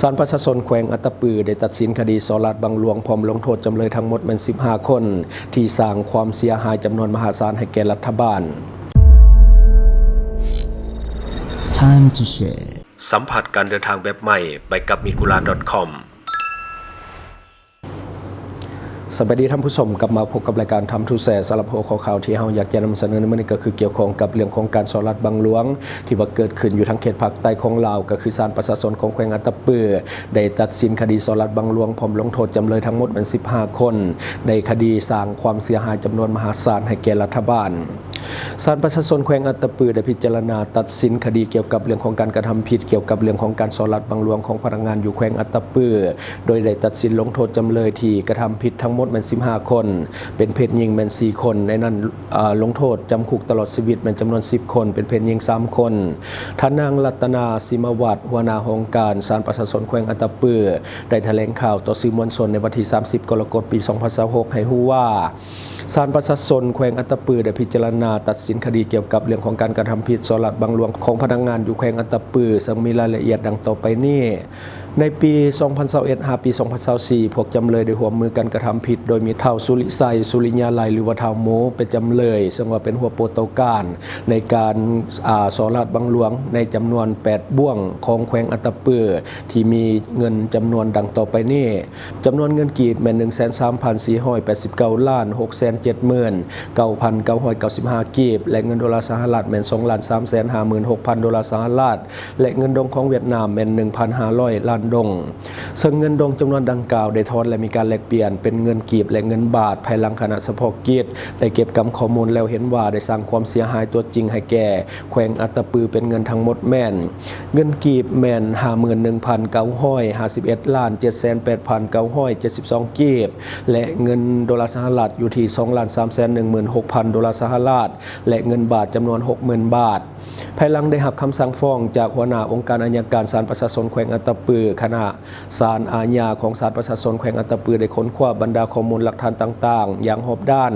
ສານປະຊາຊົນແຂວງອັດຕະປື ໄດ້ຕັດສິນຄະດີສໍ້ລາດບັງຫຼວງ ພ້ອມລົງໂທດຈຳເລີຍທັງໝົດແມ່ນສິບຫ້າຄົນ ທີ່ສ້າງຄວາມເສຍຫາຍຈຳນວນມະຫາສານໃຫ້ແກ່ລັດຖະບານ. Time to share. ສຳຜັດການເດີນທາງແບບໃໝ່ ໄປກັບ migura.com. ສະບາຍດີທ່ານຜູ້ຊົມ, ກັບມາພົບກັບລາຍການ Time to Share. ສຳລັບຫົວຂໍ້ຂ່າວທີ່ເຮົາຢາກຈະນຳສະເໜີໃນມື້ນີ້ ກໍຄືກ່ຽວຂ້ອງກັບເລື່ອງຂອງການສໍ້ລາດບັງຫຼວງ ທີ່ວ່າເກີດຂຶ້ນຢູ່ທາງເຂດພາກໃຕ້ຂອງລາວ, ກໍຄືສານປະຊາຊົນຂອງແຂວງອັດຕະປື ໄດ້ຕັດສິນຄະດີສໍ້ລາດບັງຫຼວງ ພ້ອມລົງໂທດຈຳເລີຍທັງໝົດແມ່ນສິບຫ້າຄົນ ໃນຄະດີສ້າງຄວາມເສຍຫາຍຈຳນວນມະຫາສານໃຫ້ແກ່ລັດຖະບານ. ສານປະຊາຊົນແຂວງອັດຕະປື ໄດ້ພິຈາລະນາຕັດສິນຄະດີກ່ຽວກັບເລື່ອງຂອງການກະທຳຜິດ ກ່ຽວກັບເລື່ອງຂອງການສໍ້ລາດບັງຫຼວງຂອງພະນັກງານຢູ່ແຂວງອັດຕະປື ໂດຍໄດ້ຕັດສິນລົງໂທດຈຳເລີຍທີ່ກະທຳຜິດທັງໝົດແມ່ນສິບຫ້າຄົນ, ເປັນເພດຍິງແມ່ນສີ່ຄົນ, ໃນນັ້ນ ອາ ລົງໂທດຈຳຄຸກຕະຫຼອດຊີວິດແມ່ນຈຳນວນສິບຄົນ, ເປັນເພດຍິງສາມຄົນ. ທ່ານນາງ ລັດຕະນາ ສິມະວັດ ຫົວໜ້າຫ້ອງການສານປະຊາຊົນແຂວງອັດຕະປື ໄດ້ຖະແຫຼງຂ່າວຕໍ່ສື່ມວນຊົນໃນວັນທີສາມສິບ ກໍລະກົດ ປີສອງພັນຊາວຫົກ ໃຫ້ຮູ້ວ່າ ສານປະຊາຊົນແຂວງອັດຕະປື ໄດ້ພິຈາລະນາຕັດສິນຄະດີກ່ຽວກັບເລື່ອງຂອງການກະທຳຜິດສໍ້ລາດບັງຫຼວງຂອງພະນັກງານຢູ່ແຂວງອັດຕະປື ເຊິ່ງມີລາຍລະອຽດດັ່ງຕໍ່ໄປນີ້. ໃນປີສອງພັນຊາວເອັດ ຫາ ປີສອງພັນຊາວສີ່ ພວກຈຳເລີຍໄດ້ຮ່ວມມືກັນກະທຳຜິດ ໂດຍມີທ້າວ ສຸລິໄຊ ສຸລິຍາໄລ ຫຼືວ່າທ້າວໝູ ເປັນຈຳເລີຍ, ເຊິ່ງວ່າເປັນຫົວໂປໂຕການໃນການ ອາ ສໍ້ລາດບັງຫຼວງໃນຈຳນວນແປດບ່ວງຂອງແຂວງອັດຕະປື ທີ່ມີເງິນຈຳນວນດັ່ງຕໍ່ໄປນີ້. ຈຳນວນເງິນກີບແມ່ນ ໜຶ່ງແສນສາມພັນສີ່ຮ້ອຍແປດສິບເກົ້າລ້ານຫົກແສນເຈັດໝື່ນເກົ້າພັນເກົ້າຮ້ອຍເກົ້າສິບຫ້າ ກີບ ແລະ ເງິນໂດລາສະຫະລັດແມ່ນ ສອງລ້ານສາມແສນຫ້າໝື່ນຫົກພັນໂດລາສະຫະລັດ ແລະ ເງິນດົງຂອງຫວຽດນາມແມ່ນ ໜຶ່ງພັນຫ້າຮ້ອຍລ້ານດົງ. ເຊິ່ງເງິນດົງຈຳນວນດັ່ງກ່າວໄດ້ທອນ ແລະ ມີການແລກປ່ຽນເປັນເງິນກີບ ແລະ ເງິນບາດ ພາຍຫຼັງຄະນະສະເພາະກິດໄດ້ເກັບກຳຂໍ້ມູນແລ້ວເຫັນວ່າ ໄດ້ສ້າງຄວາມເສຍຫາຍຕົວຈິງໃຫ້ແກ່ແຂວງອັດຕະປືເປັນເງິນທັງໝົດແມ່ນ ເງິນກີບແມ່ນ ຫ້າໝື່ນໜຶ່ງພັນເກົ້າຮ້ອຍຫ້າສິບເອັດລ້ານເຈັດແສນແປດພັນເກົ້າຮ້ອຍເຈັດສິບສອງ ກີບ ແລະ ເງິນໂດລາສະຫະລັດຢູ່ທີ່ ສອງລ້ານສາມແສນໜຶ່ງໝື່ນຫົກພັນໂດລາສະຫະລັດ ແລະ ເງິນບາດຈຳນວນ ຫົກໝື່ນບາດ. ພາຍຫຼັງໄດ້ຮັບຄຳສັ່ງຟ້ອງຈາກຫົວໜ້າອົງການໄອຍະການສານປະຊາຊົນແຂວງອັດຕະປື, ຄະນະສານອາຍາຂອງສານປະຊາຊົນແຂວງອັດຕະປື ໄດ້ຄົ້ນຄວ້າບັນດາຂໍ້ມູນຫຼັກຖານຕ່າງໆຢ່າງຮອບດ້ານ.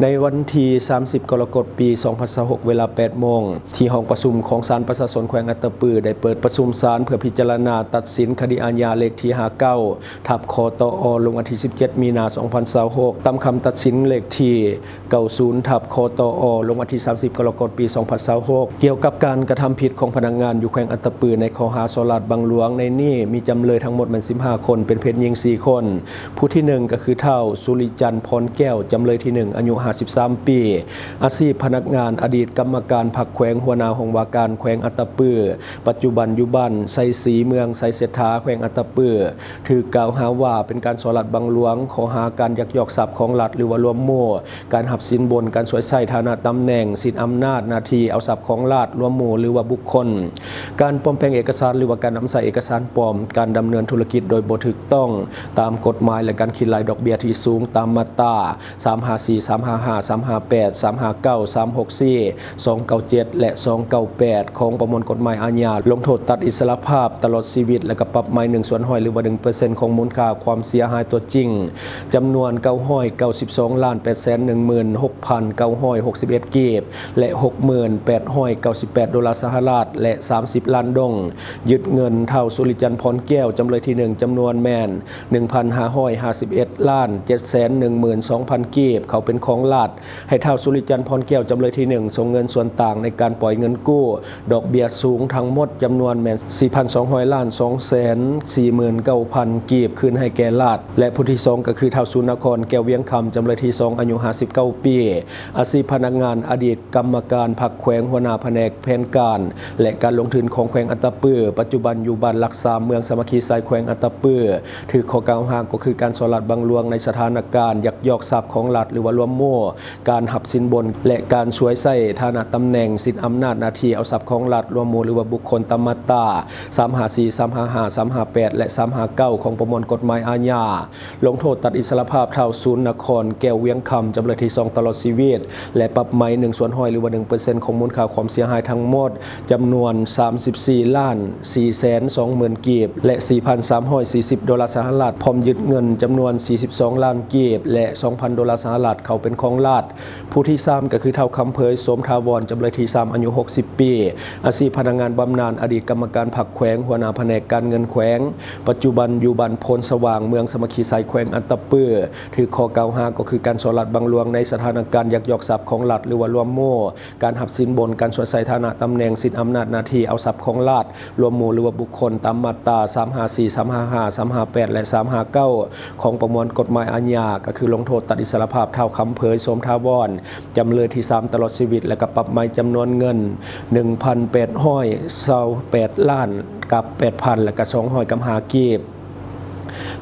ໃນວັນທີສາມສິບ ກໍລະກົດ ປີສອງພັນຊາວຫົກ ເວລາ ແປດໂມງ ທີ່ຫ້ອງປະຊຸມຂອງສານປະຊາຊົນແຂວງອັດຕະປື ໄດ້ເປີດປະຊຸມສານເພື່ອພິຈາລະນາຕັດສິນຄະດີອາຍາເລກທີ ຫ້າເກົ້າ ທັບ ຄຕອ ລົງວັນທີສິບເຈັດ ມີນາ ສອງພັນຊາວຫົກ, ຕາມຄຳຕັດສິນເລກທີ ເກົ້າສູນ ທັບ ຄຕອ ລົງວັນທີສາມສິບ ກໍລະກົດ ປີສອງພັນຊາວຫົກ ກ່ຽວກັບການກະທຳຜິດຂອງພະນັກງານຢູ່ແຂວງອັດຕະປື ໃນຂໍ້ຫາສໍ້ລາດບັງຫຼວງ. ໃນນີ້ມີຈຳເລີຍທັງໝົດແມ່ນສິບຫ້າຄົນ, ເປັນເພດຍິງສີ່ຄົນ. ຜູ້ທີໜຶ່ງ ກໍຄື ທ້າວ ສຸລິຈັນ ພອນແກ້ວ, ຈຳເລີຍທີໜຶ່ງ ອາຍຸຫ້າສິບສາມປີ, ອາຊີບພະນັກງານ, ອະດີດກຳມະການພັກແຂວງ, ຫົວໜ້າຫ້ອງວ່າການແຂວງອັດຕະປື, ປັດຈຸບັນຢູ່ບ້ານໄຊສີ ເມືອງໄຊເສດຖາ ແຂວງອັດຕະປື, ຖືກກ່າວຫາວ່າເປັນການສໍ້ລາດບັງຫຼວງ, ຂໍ້ຫາການຍັກຍອກຊັບຂອງລັດ ຫຼືວ່າລວມໝູ່, ການຮັບສິນບົນ, ການສວຍໃຊ້ຖານະຕຳແໜ່ງ, ສິດອຳນາດໜ້າທີ່, ເອົາຊັບຂອງລັດ, ລວມໝູ່ ຫຼືວ່າບຸກຄົນ, ການປອມແປງເອກະສານ ຫຼືວ່າການນຳໃຊ້ເອກະສານປອມ, ການດຳເນີນທຸລະກິດໂດຍບໍ່ຖືກຕ້ອງຕາມກົດໝາຍ ແລະ ການຄິດໄລ່ດອກເບ້ຍທີ່ສູງຕາມມາດຕາ ສາມຫ້າສີ່ ສາມຫ້າຫ້າ ສາມຫ້າແປດ ສາມຫ້າເກົ້າ ສາມຫົກສີ່ ສອງເກົ້າເຈັດ ແລະ ສອງເກົ້າແປດ ຂອງປະມວນກົດໝາຍອາຍາ, ລົງໂທດຕັດອິດສະຫຼະພາບຕະຫຼອດຊີວິດ ແລະ ກໍປັບໃໝໜຶ່ງສ່ວນຮ້ອຍ ຫຼືວ່າ ໜຶ່ງເປີເຊັນ ຂອງມູນຄ່າຄວາມເສຍຫາຍຕົວຈິງ ຈຳນວນ ເກົ້າຮ້ອຍເກົ້າສິບສອງລ້ານແປດແສນໜຶ່ງໝື່ນຫົກພັນເກົ້າຮ້ອຍຫົກສິບເອັດ ກີບ ແລະ ຫົກໝື່ນແປດຮ້ອຍເກົ້າສິບແປດໂດລາສະຫະລັດ ແລະ ສາມສິບລ້ານດົງ, ຍຶດເງິນທ້າວ ສຸລິຈັນ ພອນແກ້ວ ຈຳເລີຍທີໜຶ່ງ ຈຳນວນແມ່ນ ໜຶ່ງພັນຫ້າຮ້ອຍຫ້າສິບເອັດລ້ານເຈັດແສນໜຶ່ງໝື່ນສອງພັນ ກີບ ເຂົ້າເປັນຂອງລັດ, ໃຫ້ທ້າວ ສຸລິຈັນ ພອນແກ້ວ ຈຳເລີຍທີໜຶ່ງ ສົ່ງເງິນສ່ວນຕ່າງໃນການປ່ອຍເງິນກູ້ ດອກເບ້ຍສູງທັງໝົດຈຳນວນແມ່ນ ສີ່ພັນສອງຮ້ອຍລ້ານສອງແສນສີ່ໝື່ນເກົ້າພັນ ກີບ ຄືນໃຫ້ແກ່ລັດ ແລະ ຜູ້ທີສອງ ກໍຄື ທ້າວ ສູນນະຄອນ ແກ້ວວຽງຄຳ ຈຳເລີຍທີສອງ ອາຍຸຫ້າສິບເກົ້າປີ, ອາຊີບພະນັກງານ, ອະດີດກຳມະການພັກແຂວງ, ຫົວໜ້າພະແນກແຜນການ ແລະ ການລົງທຶນຂອງແຂວງອັດຕະປື, ປັດຈຸບັນຢູ່ບ້ານຫຼັກສາມ ເມືອງສາມັກຄີໄຊ ແຂວງອັດຕະປື, ຖືກຂໍ້ກ່າວຫາກໍຄືການສໍ້ລາດບັງຫຼວງໃນສະຖານະການຍັກຍອກຊັບຂອງລັດ ຫຼືວ່າລວມໝູ່, ການຮັບສິນບົນ ແລະ ການສວຍໃຊ້ຖານະຕຳແໜ່ງ, ສິດອຳນາດໜ້າທີ່ເອົາຊັບຂອງລັດ, ລວມໝູ່ ຫຼືວ່າບຸກຄົນຕາມມາດຕາ ສາມຫ້າສີ່ ສາມຫ້າຫ້າ ສາມຫ້າແປດ ແລະ ສາມຫ້າເກົ້າ ຂອງປະມວນກົດໝາຍອາຍາ, ລົງໂທດຕັດອິດສະຫຼະພາບທ້າວ ສູນນະຄອນ ແກ້ວວຽງຄຳ ຈຳເລີຍທີສອງ ຕະຫຼອດຊີວິດ ແລະ ປັບໃໝໜຶ່ງສ່ວນຮ້ອຍ ຫຼືວ່າ ໜຶ່ງເປີເຊັນ ຂອງມູນຄ່າຄວາມເສຍຫາຍທັງໝົດ ຈຳນວນ ສາມສິບສີ່ລ້ານສີ່ແສນສອງໝື່ນ ກີບ ແລະ ສີ່ພັນສາມຮ້ອຍສີ່ສິບໂດລາສະຫະລັດ, ພ້ອມຍຶດເງິນຈຳນວນສີ່ສິບສອງລ້ານກີບ ແລະ ສອງພັນໂດລາສະຫະລັດເຂົ້າເປັນຂອງລັດ. ຜູ້ທີສາມກໍຄືທ້າວຄຳເຜີຍ ໂສມຖາວອນ ຈຳເລີຍທີສາມ ອາຍຸຫົກສິບປີ, ອາຊີບພະນັກງານບຳນານ, ອະດີດກຳມະການພັກແຂວງ, ຫົວໜ້າພະແນກການເງິນແຂວງ, ປັດຈຸບັນຢູ່ບ້ານໂພນສະຫວ່າງ, ເມືອງສາມັກຄີໄຊ, ແຂວງອັດຕະປື, ຖືກຂໍ້ກ່າວຫາກໍຄືການສໍ້ລາດບັງຫຼວງໃນສະຖານະການຍັກຍອກຊັບຂອງລັດ ຫຼືວ່າລວມໝູ່, ການຮັບສິນບົນ, ການຊວຍໃຊ້ຖານະຕຳແໜ່ງ, ສິດອຳນາດໜ້າທີ່ເອົາຊັບຂອງລັດ, ລວມໝູ່ ຫຼືວ່າບຸກຄົນ ຕາມມາດຕາສາມຫ້າສີ່, ສາມຫ້າຫ້າ, ສາມຫ້າແປດ ແລະ ສາມຫ້າເກົ້າ ຂອງປະມວນກົດໝາຍອາຍາ, ກໍຄືລົງໂທດຕັດອິດສະຫຼະພາບທ້າວຄຳເຜີຍ ໂສມຖາວອນ ຈຳເລີຍທີສາມ ຕະຫຼອດຊີວິດ ແລະ ກໍປັບໃໝຈຳນວນເງິນໜຶ່ງພັນແປດຮ້ອຍຊາວແປດລ້ານກັບແປດພັນ ແລະ ກໍສອງຮ້ອຍກັບຫ້າກີບ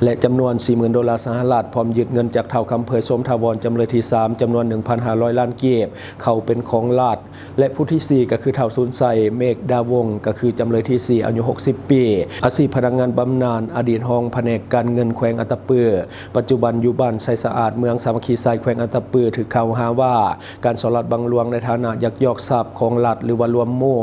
ແລະ ຈຳນວນສີ່ໝື່ນໂດລາສະຫະລັດ, ພ້ອມຍຶດເງິນຈາກທ້າວຄຳເຜີຍ ໂສມຖາວອນ ຈຳເລີຍທີສາມ ຈຳນວນໜຶ່ງພັນຫ້າຮ້ອຍລ້ານກີບ ເຂົ້າເປັນຂອງລັດ. ແລະ ຜູ້ທີສີ່ກໍຄືທ້າວທູນໄຊ ເມກດາວົງ ກໍຄືຈຳເລີຍທີສີ່ ອາຍຸຫົກສິບປີ, ອາຊີບພະນັກງານບຳນານ, ອະດີດຮອງພະແນກການເງິນແຂວງອັດຕະປື, ປັດຈຸບັນຢູ່ບ້ານໄຊສະອາດ, ເມືອງສາມັກຄີໄຊ, ແຂວງອັດຕະປື, ຖືກກ່າວຫາວ່າການສໍ້ລາດບັງຫຼວງໃນຖານະຍັກຍອກຊັບຂອງລັດ ຫຼືວ່າລວມໝູ່,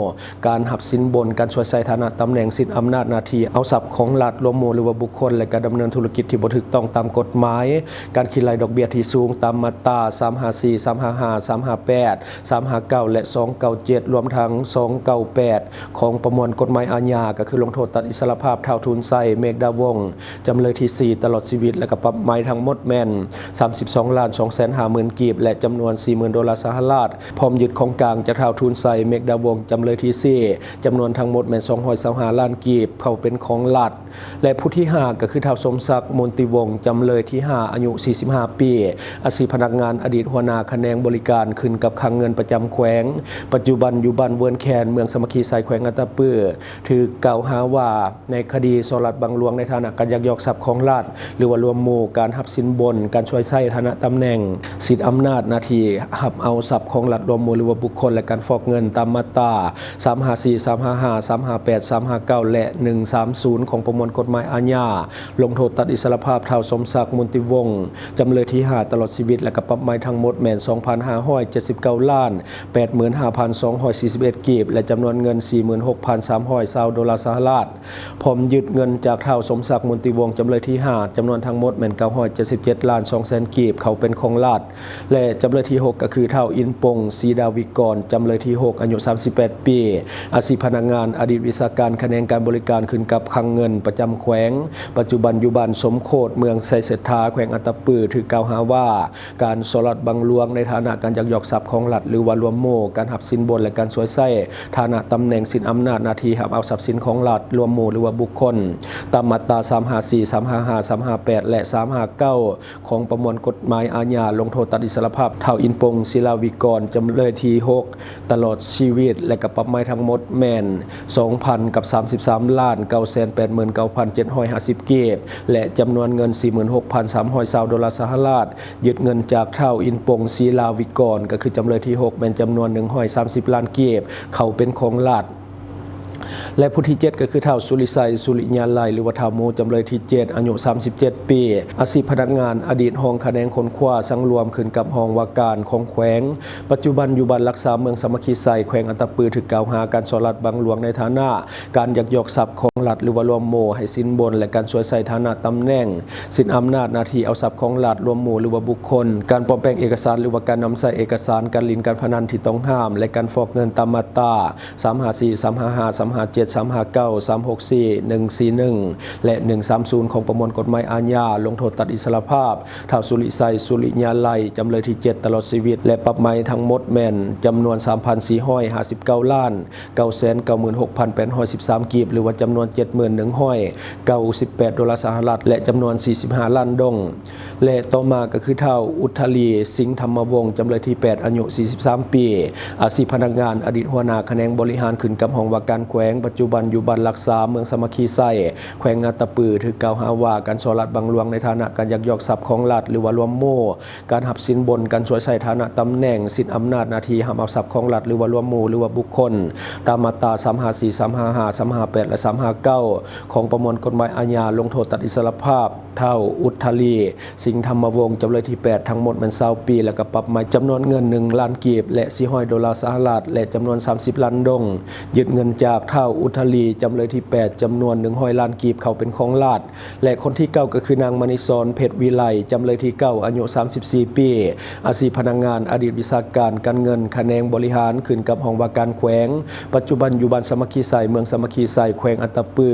ການຮັບສິນບົນ, ການຊວຍໃຊ້ຖານະຕຳແໜ່ງ, ສິດອຳນາດໜ້າທີ່ເອົາຊັບຂອງລັດ, ລວມໝູ່ ຫຼືວ່າບຸກຄົນ ແລະ ການດຳເນີນທຸລະກິດທີ່ບໍ່ຖືກຕ້ອງຕາມກົດໝາຍ, ການຄິດໄລ່ດອກເບ້ຍທີ່ສູງຕາມມາດຕາສາມຫ້າສີ່, ສາມຫ້າຫ້າ, ສາມຫ້າແປດ, ສາມຫ້າເກົ້າ ແລະ ສອງເກົ້າເຈັດ ລວມທັງສອງເກົ້າແປດ ຂອງປະມວນກົດໝາຍອາຍາ, ກໍຄືລົງໂທດຕັດອິດສະຫຼະພາບທ້າວທູນໄຊ ເມກດາວົງ ຈຳເລີຍທີສີ່ ຕະຫຼອດຊີວິດ ແລະ ກໍປັບໃໝທັງໝົດແມ່ນສາມສິບສອງລ້ານສອງແສນຫ້າໝື່ນກີບ ແລະ ຈຳນວນສີ່ໝື່ນໂດລາສະຫະລັດ, ພ້ອມຍຶດຂອງກາງຈາກທ້າວທູນໄຊ ເມກດາວົງ ຈຳເລີຍທີສີ່ ຈຳນວນທັງໝົດແມ່ນສອງຮ້ອຍຊາວຫ້າລ້ານກີບ ເຂົ້າເປັນຂອງລັດ. ແລະ ຜູ້ທີຫ້າກໍຄືທ້າວສົມສັກ ມົນຕິວົງ ຈຳເລີຍທີຫ້າ ອາຍຸສີ່ສິບຫ້າປີ, ອາຊີບພະນັກງານ, ອະດີດຫົວໜ້າຂະແໜງບໍລິການ ຂຶ້ນກັບຄັງເງິນປະຈຳແຂວງ, ປັດຈຸບັນຢູ່ບ້ານເວີນແຄນ, ເມືອງສາມັກຄີໄຊ, ແຂວງອັດຕະປື, ຖືກກ່າວຫາວ່າໃນຄະດີສໍ້ລາດບັງຫຼວງໃນຖານະການຍັກຍອກຊັບຂອງລັດ ຫຼືວ່າລວມໝູ່, ການຮັບສິນບົນ, ການຊວຍໃຊ້ຖານະຕຳແໜ່ງ, ສິດອຳນາດໜ້າທີ່ຮັບເອົາຊັບຂອງລັດ, ລວມໝູ່ ຫຼືວ່າບຸກຄົນ ແລະ ການຟອກເງິນ ຕາມມາດຕາສາມຫ້າສີ່, ສາມຫ້າຫ້າ, ສາມຫ້າແປດ, ສາມຫ້າເກົ້າ ແລະ ໜຶ່ງສາມສູນ ຂອງປະມວນກົດໝາຍອາຍາ, ລົງໂທດຕັດອິດສະຫຼະພາບທ້າວສົມສັກ ມຸນຕິວົງ ຈຳເລີຍທີຫ້າ ຕະຫຼອດຊີວິດ ແລະ ກໍປັບໃໝທັງໝົດແມ່ນສອງພັນຫ້າຮ້ອຍເຈັດສິບເກົ້າລ້ານແປດໝື່ນຫ້າພັນສອງຮ້ອຍສີ່ສິບເອັດກີບ ແລະ ຈຳນວນເງິນສີ່ໝື່ນຫົກພັນສາມຮ້ອຍຊາວໂດລາສະຫະລັດ, ພ້ອມຍຶດເງິນຈາກທ້າວສົມສັກ ມຸນຕິວົງ ຈຳເລີຍທີຫ້າ ຈຳນວນທັງໝົດແມ່ນເກົ້າຮ້ອຍເຈັດສິບເຈັດລ້ານສອງແສນກີບ ເຂົ້າເປັນຂອງລັດ. ແລະ ຈຳເລີຍທີຫົກ ກໍຄືທ້າວອິນປົງ ສີດາວິກອນ ຈຳເລີຍທີຫົກ ອາຍຸສາມສິບແປດປີ, ອາຊີບພະນັກງານ, ອະດີດວິຊາການຂະແໜງການບໍລິການ ຂຶ້ນກັບຄັງເງິນປະຈຳແຂວງ, ປັດຈຸບັນຢູ່ບ້ານສົມໂຄດ ເມືອງໄຊເສດຖາ, ແຂວງອັດຕະປື, ຖືກກ່າວຫາວ່າການສໍ້ລາດບັງຫຼວງໃນຖານະການຍັກຍອກຊັບຂອງລັດ ຫຼືວ່າລວມໝູ່, ການຮັບສິນບົນ ແລະ ການຊວຍໃຊ້ຖານະຕຳແໜ່ງ, ສິດອຳນາດໜ້າທີ່ຮັບເອົາຊັບສິນຂອງລັດ, ລວມໝູ່ ຫຼືວ່າບຸກຄົນ ຕາມມາດຕາສາມຫ້າສີ່, ສາມຫ້າຫ້າ, ສາມຫ້າແປດ ແລະ ສາມຫ້າເກົ້າ ຂອງປະມວນກົດໝາຍອາຍາ ລົງໂທດຕັດອິດສະຫຼະພາບທ້າວອິນປົງ ສີລາວິກອນ ຈຳເລີຍທີຫົກ ຕະຫຼອດຊີວິດ ແລະ ກໍປັບໃໝທັງໝົດແມ່ນສອງພັນກັບສາມສິບສາມລ້ານເກົ້າແສນແປດໝື່ນເກົ້າພັນເຈັດຮ້ອຍຫ້າສິບກີບ ແລະ ຈຳນວນເງິນສີ່ໝື່ນຫົກພັນສາມຮ້ອຍຊາວໂດລາສະຫະລັດ, ຍຶດເງິນຈາກທ້າວອິນປົງ ສີລາວິກອນ ກໍຄືຈຳເລີຍທີຫົກ ແມ່ນຈຳນວນໜຶ່ງຮ້ອຍສາມສິບລ້ານກີບ ເຂົ້າເປັນຂອງລັດ. ແລະ ຜູ້ທີເຈັດ ກໍຄືທ້າວສຸລິໄຊ ສຸລິຍາໄລ ຫຼືວ່າທ້າວໝູ ຈຳເລີຍທີເຈັດ ອາຍຸສາມສິບເຈັດປີ, ອາຊີບພະນັກງານ, ອະດີດຮອງຂະແໜງຄົ້ນຄວ້າສັງລວມ ຂຶ້ນກັບຫ້ອງວ່າການຂອງແຂວງ, ປັດຈຸບັນຢູ່ບ້ານຫຼັກສາມ ເມືອງສາມັກຄີໄຊ, ແຂວງອັດຕະປື, ຖືກກ່າວຫາການສໍ້ລາດບັງຫຼວງໃນຖານະການຍັກຍອກຊັບຂອງລັດ ຫຼືວ່າລວມໝູ່, ໃຫ້ສິນບົນ ແລະ ການຊວຍໃຊ້ຖານະຕຳແໜ່ງ, ສິດອຳນາດໜ້າທີ່ເອົາຊັບຂອງລັດ, ລວມໝູ່ ຫຼືວ່າບຸກຄົນ, ການປອມແປງເອກະສານ ຫຼືວ່າການນຳໃຊ້ເອກະສານ, ການຫຼິ້ນການພະນັນທີ່ຕ້ອງຫ້າມ ແລະ ການຟອກເງິນ ຕາມມາດຕາ ສາມຫ້າສີ່, ສາມຫ້າຫ້າ, ສາມຫ້າເຈັດ, ສາມຫ້າເກົ້າ, ສາມຫົກສີ່, ໜຶ່ງສີ່ໜຶ່ງ ແລະ ໜຶ່ງສາມສູນ ຂອງປະມວນກົດໝາຍອາຍາ ລົງໂທດຕັດອິດສະຫຼະພາບທ້າວສຸລິໄຊ ສຸລິຍາໄລ ຈຳເລີຍທີເຈັດ ຕະຫຼອດຊີວິດ ແລະ ປັບໃໝທັງໝົດແມ່ນຈຳນວນສາມພັນສີ່ຮ້ອຍຫ້າສິບເກົ້າລ້ານເກົ້າແສນເກົ້າໝື່ນຫົກພັນແປດຮ້ອຍສິບສາມກີບ ຫຼືວ່າຈຳນວນເຈັດໝື່ນໜຶ່ງຮ້ອຍເກົ້າສິບແປດໂດລາສະຫະລັດ ແລະ ຈຳນວນສີ່ສິບຫ້າລ້ານດົງ. ແລະ ຕໍ່ມາກໍຄືທ້າວ ອຸດທະລີ ສິງທຳມະວົງ ຈຳເລີຍທີແປດ ອາຍຸສີ່ສິບສາມປີ, ອາຊີບພະນັກງານ, ອະດີດຫົວໜ້າຂະແໜງບໍລິຫານ ຂຶ້ນກັບຫ້ອງວ່າການແຂວງ, ປັດຈຸບັນຢູ່ບ້ານຫຼັກສາມ ເມືອງສາມັກຄີໄຊ, ແຂວງອັດຕະປື, ຖືກກ່າວຫາວ່າການສໍ້ລາດບັງຫຼວງໃນຖານະການຍັກຍອກຊັບຂອງລັດ ຫຼືວ່າລວມໝູ່, ການຮັບສິນບົນ, ການຊວຍໃຊ້ຖານະຕຳແໜ່ງ, ສິດອຳນາດໜ້າທີ່ຮັບເອົາຊັບຂອງລັດ ຫຼືວ່າລວມໝູ່ ຫຼືວ່າບຸກຄົນ ຕາມມາດຕາສາມຫ້າສີ່, ສາມຫ້າຫ້າ, ສາມຫ້າແປດ ແລະ ສາມຫ້າເກົ້າ ຂອງປະມວນກົດໝາຍອາຍາ ລົງໂທດຕັດອິດສະຫຼະພາບ ທ້າວ ອຸດທະລີ ສິງທຳມະວົງ ຈຳເລີຍທີແປດ ທັງໝົດແມ່ນຊາວປີ ແລະ ກໍປັບໃໝຈຳນວນເງິນໜຶ່ງລ້ານກີບ ແລະ ສີ່ຮ້ອຍໂດລາສະຫະລັດ ແລະ ຈຳນວນສາມສິບລ້ານດົງ, ຍຶດເງິນຈາກ ເກົ້າ ອຸດທະລີ ຈຳເລີຍທີແປດ ຈຳນວນໜຶ່ງຮ້ອຍລ້ານກີບ ເຂົ້າເປັນຂອງລັດ ແລະ ຄົນທີເກົ້າ ກໍຄືນາງ ມະນີສອນ ເພັດວິໄລ ຈຳເລີຍທີເກົ້າ ອາຍຸສາມສິບສີ່ປີ ອາຊີບພະນັກງານ, ອະດີດວິຊາການການເງິນ ຂະແໜງບໍລິຫານ ຂຶ້ນກັບຫ້ອງວ່າການແຂວງ, ປັດຈຸບັນຢູ່ບ້ານສາມັກຄີໄຊ, ເມືອງສາມັກຄີໄຊ, ແຂວງອັດຕະປື,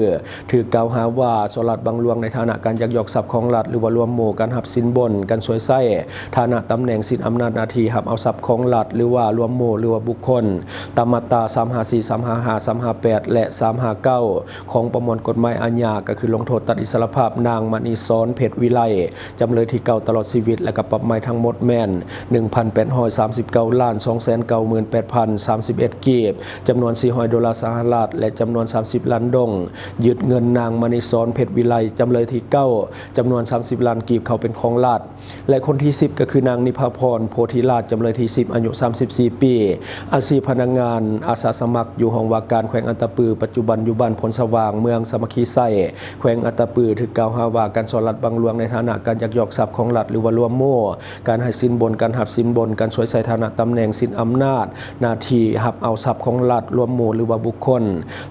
ຖືກກ່າວຫາວ່າສໍ້ລາດບັງຫຼວງໃນຖານະການຍັກຍອກຊັບຂອງລັດ ຫຼືວ່າລວມໝູ່, ການຮັບສິນບົນ, ການສວຍໃຊ້ຖານະຕຳແໜ່ງ, ສິດອຳນາດໜ້າທີ່, ຮັບເອົາຊັບຂອງລັດ ຫຼືວ່າລວມໝູ່ ຫຼືວ່າບຸກຄົນ ຕາມມາດຕາສາມຫ້າສີ່, ສາມຫ້າຫ້າ, ສາມຫ້າແປດ ແລະ ສາມຫ້າເກົ້າ ຂອງປະມວນກົດໝາຍອາຍາ ກໍຄືລົງໂທດຕັດອິດສະຫຼະພາບນາງ ມະນີສອນ ເພັດວິໄລ ຈຳເລີຍທີເກົ້າ ຕະຫຼອດຊີວິດ ແລະ ກໍປັບໃໝທັງໝົດແມ່ນ ໜຶ່ງພັນແປດຮ້ອຍສາມສິບເກົ້າລ້ານ ສອງແສນເກົ້າໝື່ນແປດພັນສາມສິບເອັດກີບ, ຈຳນວນສີ່ຮ້ອຍໂດລາສະຫະລັດ ແລະ ຈຳນວນສາມສິບລ້ານດົງ, ຍຶດເງິນນາງ ມະນີສອນ ເພັດວິໄລ ຈຳເລີຍທີເກົ້າ ຈຳນວນສາມສິບລ້ານກີບ ເຂົ້າເປັນຂອງລັດ ແລະ ຄົນທີສິບ ກໍຄືນາງ ນິພາພອນ ໂພທິລາດ ຈຳເລີຍທີສິບ ອາຍຸສາມສິບສີ່ປີ ອາຊີບພະນັກງານອາສາສະໝັກ ຢູ່ຫ້ອງວ່າການແຂວງອັດຕະປື, ປັດຈຸບັນຢູ່ບ້ານໂພນສະຫວ່າງ, ເມືອງສາມັກຄີໄຊ, ແຂວງອັດຕະປື, ຖືກກ່າວຫາວ່າການສໍ້ລາດບັງຫຼວງໃນຖານະການຍັກຍອກຊັບຂອງລັດ ຫຼືວ່າລວມໝູ່, ການໃຫ້ສິນບົນ, ການຮັບສິນບົນ, ການສວຍໃຊ້ຖານະຕຳແໜ່ງ, ສິດອຳນາດໜ້າທີ່, ຮັບເອົາຊັບຂອງລັດ, ລວມໝູ່ ຫຼືວ່າບຸກຄົນ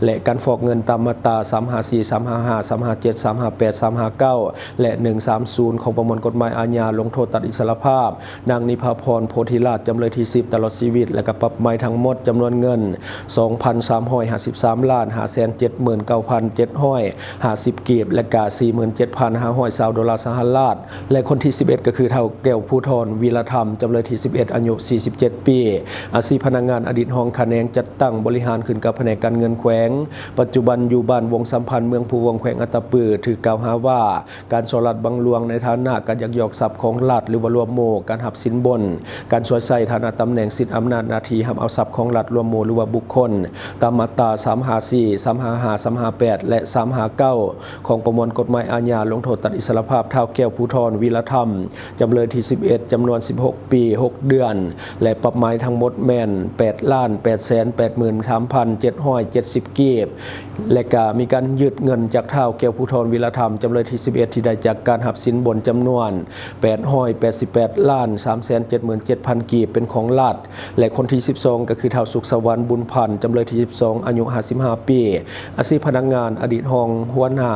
ແລະ ການຟອກເງິນຕາມມາດຕາສາມຫ້າສີ່, ສາມຫ້າຫ້າ, ສາມຫ້າເຈັດ, ສາມຫ້າແປດ, ສາມຫ້າເກົ້າ ແລະ ໜຶ່ງສາມສູນ ຂອງປະມວນກົດໝາຍອາຍາ ລົງໂທດຕັດອິດສະຫຼະພາບ ນາງ ນິພາພອນ ໂພທິລາດ ຈຳເລີຍທີສິບ ຕະຫຼອດຊີວິດ ແລະ ກໍປັບໃໝທັງໝົດຈຳນວນເງິນ ສອງພັນສາມຮ້ອຍຫ້າສິບສາມລ້ານ ຫ້າແສນເຈັດໝື່ນເກົ້າພັນເຈັດຮ້ອຍຫ້າສິບກີບ ແລະ ກະ ສີ່ໝື່ນເຈັດພັນຫ້າຮ້ອຍຊາວໂດລາສະຫະລັດ ແລະ ຄົນທີສິບເອັດ ກໍຄືທ້າວ ແກ້ວພູທອນ ວີລະທຳ ຈຳເລີຍທີສິບເອັດ ອາຍຸສີ່ສິບເຈັດປີ ອາຊີບພະນັກງານ, ອະດີດຮອງຂະແໜງຈັດຕັ້ງບໍລິຫານ ຂຶ້ນກັບພະແນກການເງິນແຂວງ, ປັດຈຸບັນຢູ່ບ້ານວົງສຳພັນ ເມືອງພູວົງ ແຂວງອັດຕະປື, ຖືກກ່າວຫາວ່າ ການສໍ້ລາດບັງຫຼວງໃນຖານະການຍັກຍອກຊັບຂອງລັດ ຫຼືວ່າລວມໝູ່, ການຮັບສິນບົນ, ການສວຍໃຊ້ຖານະຕຳແໜ່ງ, ສິດອຳນາດໜ້າທີ່, ຮັບເອົາຊັບຂອງລັດ, ລວມໝູ່ ຫຼືວ່າບຸກຄົນ ຕາມມາດຕາສາມຫ້າສີ່, ສາມຫ້າຫ້າ, ສາມຫ້າແປດ ແລະ ສາມຫ້າເກົ້າ ຂອງປະມວນກົດໝາຍອາຍາ ລົງໂທດຕັດອິດສະຫຼະພາບ ທ້າວ ແກ້ວພູທອນ ວີລະທຳ ຈຳເລີຍທີສິບເອັດ ຈຳນວນສິບຫົກປີ ຫົກເດືອນ ແລະ ປັບໃໝທັງໝົດແມ່ນ ແປດລ້ານແປດແສນແປດໝື່ນສາມພັນເຈັດຮ້ອຍເຈັດສິບກີບ ແລະ ກະມີການຍຶດເງິນຈາກທ້າວ ແກ້ວພູທອນ ວີລະທຳ ຈຳເລີຍທີສິບເອັດ ທີ່ໄດ້ຈາກການຮັບສິນບົນຈຳນວນ ແປດຮ້ອຍແປດສິບແປດລ້ານສາມແສນເຈັດໝື່ນເຈັດພັນກີບ ເປັນຂອງລັດ ແລະ ຄົນທີສິບສອງ ກໍຄືທ້າວ ສຸກສະຫວັນ ບຸນພັນ ຈຳເລີຍທີສິບສອງ ອາຍຸຫ້າສິບຫ້າປີ ອາຊີບພະນັກງານ, ອະດີດຮອງຫົວໜ້າ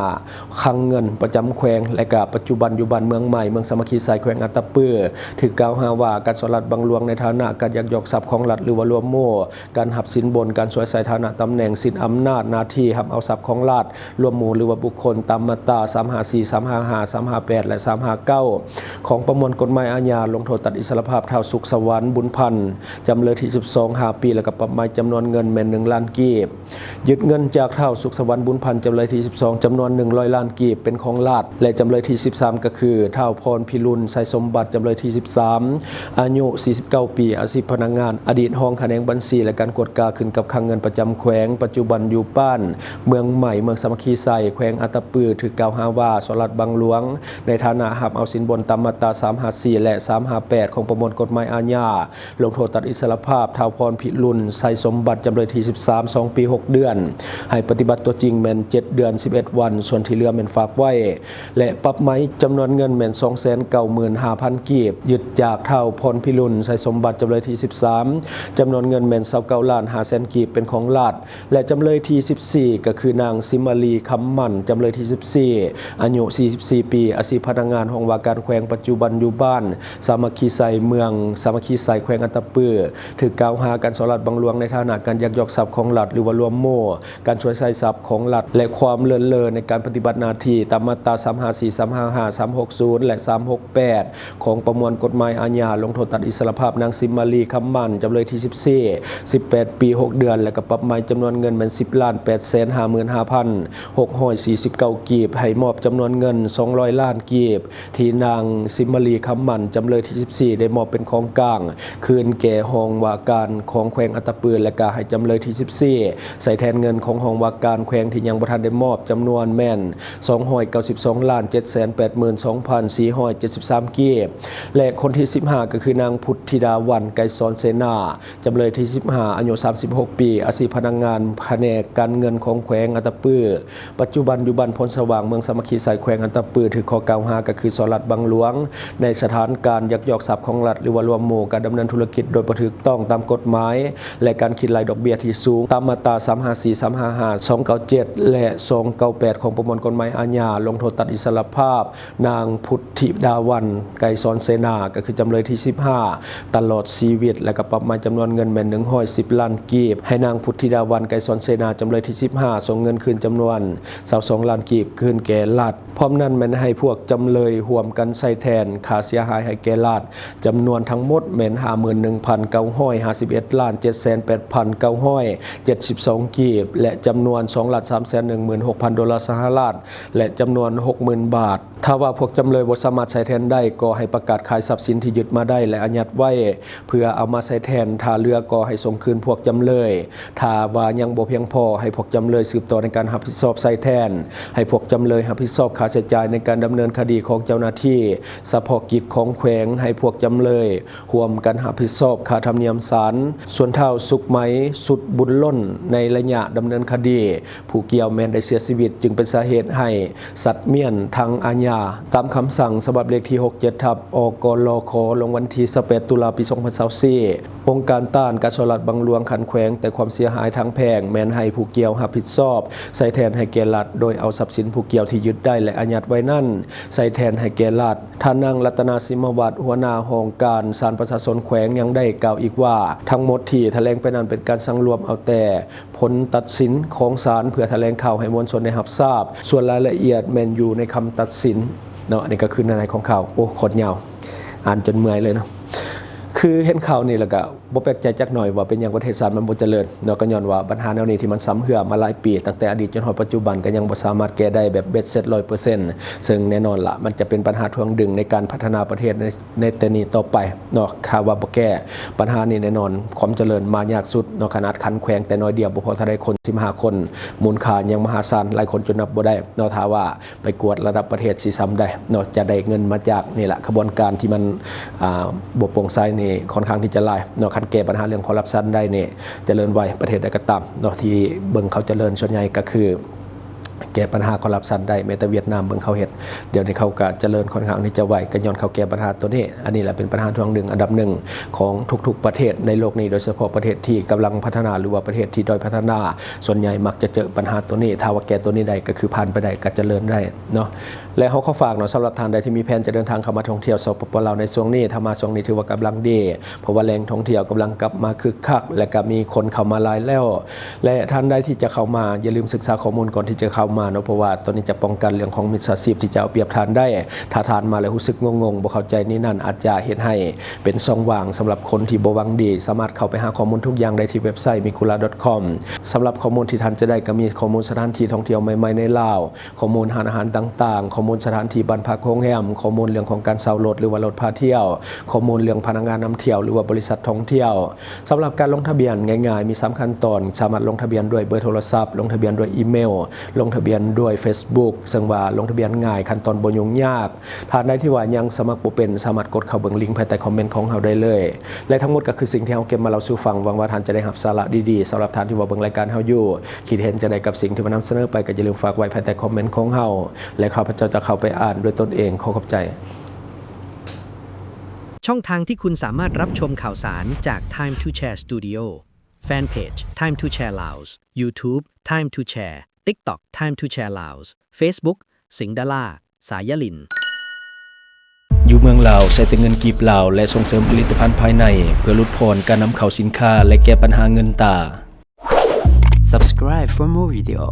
ຄັງເງິນປະຈຳແຂວງ ແລະ ກະປັດຈຸບັນຢູ່ບ້ານເມືອງໃໝ່ ເມືອງສາມັກຄີໄຊ ແຂວງອັດຕະປື ຖືກກ່າວຫາວ່າການສໍ້ລາດບັງຫຼວງໃນຖານະການຍັກຍອກຊັບຂອງລັດ ຫຼືວ່າລວມໝູ່, ການຮັບສິນບົນ, ການສວຍໃຊ້ຖານະຕຳແໜ່ງ, ສິດອຳນາດໜ້າທີ່, ຮັບເອົາຊັບຂອງລັດ, ລວມໝູ່ ຫຼືວ່າບຸກຄົນ ຕາມມາດຕາສາມຫ້າສີ່, ສາມຫ້າຫ້າ, ສາມຫ້າແປດ ແລະ ສາມຫ້າເກົ້າ ຂອງປະມວນກົດໝາຍອາຍາ ລົງໂທດຕັດອິດສະຫຼະພາບ ທ້າວ ສຸກສະຫວັນ ບຸນພັນ ຈຳເລີຍທີສິບສອງ ຫ້າປີ ແລະ ກໍປັບໃໝຈຳນວນເງິນແມ່ນ ໜຶ່ງລ້ານກີບ. ຍຶດເງິນຈາກທ້າວ ສຸກສະຫວັນ ບຸນພັນ ຈຳເລີຍທີສິບສອງ ຈຳນວນໜຶ່ງຮ້ອຍລ້ານກີບ ເປັນຂອງລັດ ແລະ ຈຳເລີຍທີສິບສາມ ກໍຄື ທ້າວ ພອນພິລຸນ ໄຊສົມບັດ ຈຳເລີຍທີສິບສາມ ອາຍຸສີ່ສິບເກົ້າປີ ອາຊີບພະນັກງານ ອະດີດຮອງຂະແໜງບັນຊີ ແລະ ການກວດກາ ຂຶ້ນກັບຄັງເງິນປະຈຳແຂວງ ປັດຈຸບັນຢູ່ບ້ານເມືອງໃໝ່ ເມືອງສາມັກຄີໄຊ ແຂວງອັດຕະປື ຖືກກ່າວຫາວ່າສໍ້ລາດບັງຫຼວງ ໃນຖານະຮັບເອົາສິນບົນຕາມມາດຕາສາມຫ້າສີ່ ແລະ ສາມຫ້າແປດ ຂອງປະມວນກົດໝາຍອາຍາ ລົງໂທດຕັດອິດສະຫຼະພາບ ທ້າວ ພອນພິລຸນ ໄຊສົມບັດ ຈຳເລີຍທີສິບສາມ ສອງປີ ຫົກເດືອນ ໃຫ້ປະຕິບັດຕົວຈິງແມ່ນເຈັດເດືອນ ສິບເອັດວັນ ສ່ວນທີ່ເຫຼືອແມ່ນຝາກໄວ້ ແລະ ປັບໃໝຈຳນວນເງິນແມ່ນ ສອງແສນເກົ້າໝື່ນຫ້າພັນກີບ ຍຶດຈາກທ້າວ ພອນພິລຸນ ໄຊສົມບັດ ຈຳເລີຍທີສິບສາມ ຈຳນວນເງິນແມ່ນ ຊາວເກົ້າລ້ານຫ້າແສນກີບ ເປັນຂອງລັດ ແລະ ຈຳເລີຍທີສິບສີ່ ກໍຄືນາງ ສິມມາລີ ຄຳໝັ້ນ ຈຳເລີຍທີສິບສີ່ ອາຍຸສີ່ສິບສີ່ປີ ອາຊີບພະນັກງານຫ້ອງວ່າການແຂວງ ປັດຈຸບັນຢູ່ບ້ານສາມັກຄີໄຊ ເມືອງສາມັກຄີໄຊ ແຂວງອັດຕະປື ຖືກກ່າວຫາການສໍ້ລາດບັງຫຼວງໃນຖານະການຍັກຍອກຊັບຂອງລັດ ຫຼືວ່າລວມໝູ່, ການສວຍໃຊ້ຊັບຂອງລັດ ແລະ ຄວາມເລີນເລີໃນການປະຕິບັດໜ້າທີ່ ຕາມມາດຕາສາມຫ້າສີ່, ສາມຫ້າຫ້າ, ສາມຫົກສູນ ແລະ ສາມຫົກແປດ ຂອງປະມວນກົດໝາຍອາຍາ ລົງໂທດຕັດອິດສະຫຼະພາບນາງ ສິມມາລີ ຄຳໝັ້ນ ຈຳເລີຍທີສິບສີ່ ສິບແປດປີ ຫົກເດືອນ ແລະ ກໍປັບໃໝຈຳນວນເງິນແມ່ນ ສິບລ້ານແປດແສນຫ້າໝື່ນຫ້າພັນຫົກຮ້ອຍສີ່ສິບເກົ້າກີບ ໃຫ້ມອບຈຳນວນເງິນ ສອງຮ້ອຍລ້ານກີບ ທີ່ນາງ ສິມມາລີ ຄຳໝັ້ນ ຈຳເລີຍທີສິບສີ່ ໄດ້ມອບເປັນຂອງກາງຄືນແກ່ຫ້ອງວ່າການຂອງແຂວງອັດຕະປື ແລະ ກະໃຫ້ຈຳເລີຍທີສິບສີ່ ໃຊ້ແທນເງິນຂອງຫ້ອງວ່າການແຂວງທີ່ຍັງບໍ່ທັນໄດ້ມອບ ຈຳນວນແມ່ນ ສອງຮ້ອຍເກົ້າສິບສອງລ້ານເຈັດແສນແປດໝື່ນສອງພັນສີ່ຮ້ອຍເຈັດສິບສາມກີບ ແລະ ຄົນທີສິບຫ້າ ກໍຄືນາງ ພຸດທິດາວັນ ໄກສອນເສນາ ຈຳເລີຍທີສິບຫ້າ ອາຍຸສາມສິບຫົກປີ ອາຊີບພະນັກງານພະແນກການເງິນຂອງແຂວງອັດຕະປື ປັດຈຸບັນຢູ່ບ້ານໂພນສະຫວ່າງ ເມືອງສາມັກຄີໄຊ ແຂວງອັດຕະປື ຖືກຂໍ້ກ່າວຫາກໍຄື ສໍ້ລາດບັງຫຼວງ ໃນສະຖານການຍັກຍອກຊັບຂອງລັດ ຫຼືວ່າລວມໝູ່, ການດຳເນີນທຸລະກິດໂດຍບໍ່ຖືກຕ້ອງຕາມກົດໝາຍ ແລະ ການຄິດໄລ່ດອກເບ້ຍທີ່ສູງ ຕາມມາດຕາ ສາມຫ້າສີ່ ສາມຫ້າຫ້າ ສອງເກົ້າເຈັດ ແລະ ສອງເກົ້າແປດ ຂອງປະມວນກົດໝາຍອາຍາ ລົງໂທດຕັດອິດສະຫຼະພາບ ນາງພຸດທິດາວັນ ໄກສອນເສນາ ກໍຄືຈຳເລີຍທີສິບຫ້າ ຕະຫຼອດຊີວິດ ແລະ ກໍປັບໃໝຈຳນວນເງິນແມ່ນໜຶ່ງຮ້ອຍສິບລ້ານກີບ ໃຫ້ນາງພຸດທິດາວັນ ໄກສອນເສນາ ຈຳເລີຍທີສິບຫ້າ ສົ່ງເງິນຄືນຈຳນວນຊາວສອງລ້ານກີບຄືນແກ່ລັດ. ພ້ອມນັ້ນແມ່ນໃຫ້ພວກຈຳເລີຍຮ່ວມກັນໃຊ້ແທນຄ່າເສຍຫາຍໃຫ້ແກ່ລັດ ຈຳນວນທັງໝົດແມ່ນຫ້າໝື່ນໜຶ່ງພັນເກົ້າຮ້ອຍຫ້າສິບເອັດລ້ານເຈັດແສນແປດພັນເກົ້າຮ້ອຍເຈັດສິບສອງກີບ ແລະ ຈຳນວນສອງລ້ານສາມແສນໜຶ່ງໝື່ນຫົກພັນໂດລາສະຫະລັດ ແລະ ຈຳນວນຫົກໝື່ນບາດ. ຖ້າວ່າພວກຈຳເລີຍບໍ່ສາມາດໃຊ້ແທນໄດ້ ກໍໃຫ້ປະກາດຂາຍຊັບສິນທີ່ຍຶດມາໄດ້ ແລະ ອາຍັດໄວ້ ເພື່ອເອົາມາໃຊ້ແທນ, ຖ້າເຫຼືອກໍໃຫ້ສົ່ງຄືນພວກຈຳເລີຍ. ຖ້າວ່າຍັງບໍ່ພຽງພໍ, ໃຫ້ພວກຈຳເລີຍສືບຕໍ່ໃນການຮັບຜິດຊອບໃຊ້ແທນ, ໃຫ້ພວກຈຳເລີຍຮັບຜິດຊອບຄ່າໃຊ້ຈ່າຍໃນການດຳເນີນຄະດີຂອງເຈົ້າໜ້າທີ່ສະເພາະກິດຂອງແຂວງ, ໃຫ້ພວກຈຳເລີຍຮ່ວມກັນຮັບຜິດຊອບຄ່າທຳນຽມສານ. ສ່ວນທ້າວສຸກໄໝ ສຸດບຸນລົ້ນ ໃນໄລຍະດຳເນີນຄະດີ ຜູ້ກ່ຽວແມ່ນໄດ້ເສຍຊີວິດ ຈຶ່ງເປັນສາເຫດໃຫ້ສັດມ້ຽນທາງອາຍາ ຕາມຄຳສັ່ງສະບັບເລກທີຫົກເຈັດ ທັບ ອກລຂ ລົງວັນທີຊາວແປດ ຕຸລາ ປີສອງພັນຊາວສີ່. ອົງການຕ້ານການສໍ້ລາດບັງຫຼວງຂັ້ນແຂວງ, ແຕ່ຄວາມເສຍຫາຍທາງແພ່ງແມ່ນໃຫ້ຜູ້ກ່ຽວຮັບຜິດຊອບໃຊ້ແທນໃຫ້ແກ່ລັດ ໂດຍເອົາຊັບສິນຜູ້ກ່ຽວທີ່ຍຶດໄດ້ ແລະ ອາຍັດໄວ້ນັ້ນໃຊ້ແທນໃຫ້ແກ່ລັດ. ທ່ານນາງ ລັດຕະນາ ສິມມະວັດ ຫົວໜ້າຫ້ອງການສານປະຊາຊົນແຂວງ ຍັງໄດ້ກ່າວອີກວ່າ ທັງໝົດທີ່ຖະແຫຼງໄປນັ້ນເປັນການສັງລວມເອົາແຕ່ ຜົນຕັດສິນຂອງສານເພື່ອຖະແຫຼງຂ່າວໃຫ້ມວນຊົນໄດ້ຮັບຊາບ. ສ່ວນລາຍລະອຽດແມ່ນຢູ່ໃນຄຳຕັດສິນເນາະ. ອັນນີ້ກໍຄືໃນຂອງຂ່າວ. ໂອ້ ໂຄດຍາວ, ອ່ານຈົນເມື່ອຍເລີຍເນາະ. ຄືເຫັນຂ່າວນີ້ແລ້ວກໍບໍ່ແປກໃຈຈັກໜ້ອຍວ່າເປັນຫຍັງປະເທດຊາດມັນບໍ່ຈະເລີນເນາະ, ກໍຍ້ອນວ່າບັນຫາແນວນີ້ທີ່ມັນຊຳເຮື້ອມາຫຼາຍປີ, ຕັ້ງແຕ່ອະດີດຈົນຮອດປັດຈຸບັນ ກໍຍັງບໍ່ສາມາດແກ້ໄດ້ແບບເບັດເສັດຮ້ອຍເປີເຊັນ. ເຊິ່ງແນ່ນອນລະ ມັນຈະເປັນບັນຫາຖ່ວງດຶງໃນການພັດທະນາປະເທດໃນ ໃນແຕ່ນີ້ຕໍ່ໄປເນາະ. ຖ້າວ່າບໍ່ແກ້ບັນຫານີ້ ແນ່ນອນຄວາມຈະເລີນມາຍາກສຸດເນາະ. ຂະໜາດຂັ້ນແຂວງແຕ່ໜ້ອຍດຽວ ບໍ່ພໍເທົ່າໃດຄົນ ສິບຫ້າຄົນ, ມູນຄ່າຍັງມະຫາສານ ຫຼາຍຄົນຈົນນັບບໍ່ໄດ້ເນາະ. ຖ້າວ່າໄປກວດລະດັບປະເທດຊິສ່ຳໃດເນາະ, ຈະໄດ້ເງິນມາຈາກນີ້ລະ ຂະບວນການທີ່ມັນ ອ່າ ບໍ່ໂປ່ງໃສນີ້ ຄ່ອນຂ້າງທີ່ຈະຫຼາຍເນາະ. ຄັນແກ້ບັນຫາເລື່ອງຄໍຣັບຊັນໄດ້ນີ້ ຈະເລີນໄວ. ປະເທດໃດກໍຕາມເນາະ ທີ່ເບິ່ງເຂົາຈະເລີນ ສ່ວນໃຫຍ່ກໍຄື ແກ້ບັນຫາຄໍຣັບຊັນໄດ້. ແມ້ແຕ່ຫວຽດນາມ ເບິ່ງເຂົາເຮັດ, ດຽວນີ້ເຂົາກໍຈະເລີນຄ່ອນຂ້າງທີ່ຈະໄວ ກໍຍ້ອນເຂົາແກ້ບັນຫາໂຕນີ້. ອັນນີ້ແຫຼະເປັນບັນຫາທວງດຶງອັນດັບໜຶ່ງຂອງທຸກໆປະເທດໃນໂລກນີ້, ໂດຍສະເພາະປະເທດທີ່ກຳລັງພັດທະນາ ຫຼືວ່າປະເທດທີ່ດ້ອຍພັດທະນາ ສ່ວນໃຫຍ່ມັກຈະເຈີບັນຫາໂຕນີ້. ຖ້າວ່າແກ້ໂຕນີ້ໄດ້ ກໍຄືຜ່ານໄປໄດ້ ກໍຈະເລີນໄດ້ເນາະ. ແລະ ເຮົາຂໍຝາກເນາະ, ສຳລັບທ່ານໃດທີ່ມີແຜນຈະເດີນທາງເຂົ້າມາທ່ອງທ່ຽວ ສປປ ລາວ ໃນຊ່ວງນີ້, ຖ້າມາຊ່ວງນີ້ຖືວ່າກຳລັງດີ ເພາະວ່າແຫຼ່ງທ່ອງທ່ຽວກຳລັງກັບມາຄຶກຄັກ ແລະ ກໍມີຄົນເຂົ້າມາຫຼາຍແລ້ວ. ແລະ ທ່ານໃດທີ່ຈະເຂົ້າມາ ຢ່າລືມສຶກສາຂໍ້ມູນກ່ອນທີ່ຈະເຂົ້າມາເນາະ, ເພາະວ່າຕອນນີ້ຈະປ້ອງກັນເລື່ອງຂອງມິດສາຊີບທີ່ຈະເອົາປຽບທ່ານໄດ້. ຖ້າທ່ານມາແລ້ວຮູ້ສຶກງົງໆ ບໍ່ເຂົ້າໃຈນີ້ນັ້ນ ອາດຈະເຮັດໃຫ້ເປັນຊ່ອງວ່າງສຳລັບຄົນທີ່ບໍ່ຫວັງດີ. ສາມາດເຂົ້າໄປຫາຂໍ້ມູນທຸກຢ່າງໄດ້ທີ່ເວັບໄຊ ມີຄູລາ ດອດຄອມ. ສຳລັບຂໍ້ມູນທີ່ທ່ານຈະໄດ້ກໍມີຂໍ້ມູນສະຖານທີ່ທ່ອງທ່ຽວໃໝ່ໆໃນລາວ, ຂໍ້ມູນຮ້ານອາຫານຕ່າງໆ, ຂໍ້ມູນສະຖານທີ່ບ້ານພັກໂຮງແຮມ, ຂໍ້ມູນເລື່ອງຂອງການເຊົ່າລົດ ຫຼືວ່າລົດພາທ່ຽວ, ຂໍ້ມູນເລື່ອງພະນັກງານນຳທ່ຽວ ຫຼືວ່າບໍລິສັດທ່ອງທ່ຽວ. ສຳລັບການລົງທະບຽນງ່າຍໆ ມີສາມຂັ້ນຕອນ, ສາມາດລົງທະບຽນດ້ວຍເບີໂທລະສັບ, ລົງທະບຽນດ້ວຍອີເມວ, ລົງທະບຽນດ້ວຍເຟສບຸກ, ເຊິ່ງວ່າລົງທະບຽນງ່າຍ, ຂັ້ນຕອນບໍ່ຫຍຸ້ງຍາກ. ທ່ານໃດທີ່ວ່າຍັງສະໝັກບໍ່ເປັນ, ສາມາດກົດເຂົ້າເບິ່ງລິງພາຍໃຕ້ຄອມເມັນຂອງເຮົາໄດ້ເລີຍ. ແລະ ທັງໝົດກໍຄືສິ່ງທີ່ເຮົາເກັບມາເລົ່າສູ່ຟັງ. ຫວັງວ່າທ່ານຈະໄດ້ຮັບສາລະດີໆ. ສຳລັບທ່ານທີ່ວ່າເບິ່ງລາຍການເຮົາຢູ່, ຄິດເຫັນຈັ່ງໃດກັບສິ່ງທີ່ມານຳສະເໜີໄປ, ກໍຢ່າລືມຝາກໄວ້ພາຍໃຕ້ຄອມເມັນຂອງເຮົາ ແລະ ຂ້າພະເຈົ້າຈະເຂົ້າໄປອ່ານດ້ວຍຕົນເອງ. ຂໍຂອບໃຈ. ຊ່ອງທາງທີ່ຄຸນສາມາດຮັບຊົມຂ່າວສານຈາກ Time to Share Studio, Fanpage Time to Share Laos, YouTube Time to Share, TikTok Time to Share Laos, Facebook ສິງດາລາ ສາຍາລິນ. ຢູ່ເມືອງລາວໃຊ້ແຕ່ເງິນກີບລາວ ແລະ ສົ່ງເສີມຜະລິດຕະພັນພາຍໃນ ເພື່ອຫຼຸດຜ່ອນການນຳເຂົ້າສິນຄ້າ ແລະ ແກ້ບັນຫາເງິນຕາ. Subscribe for more video.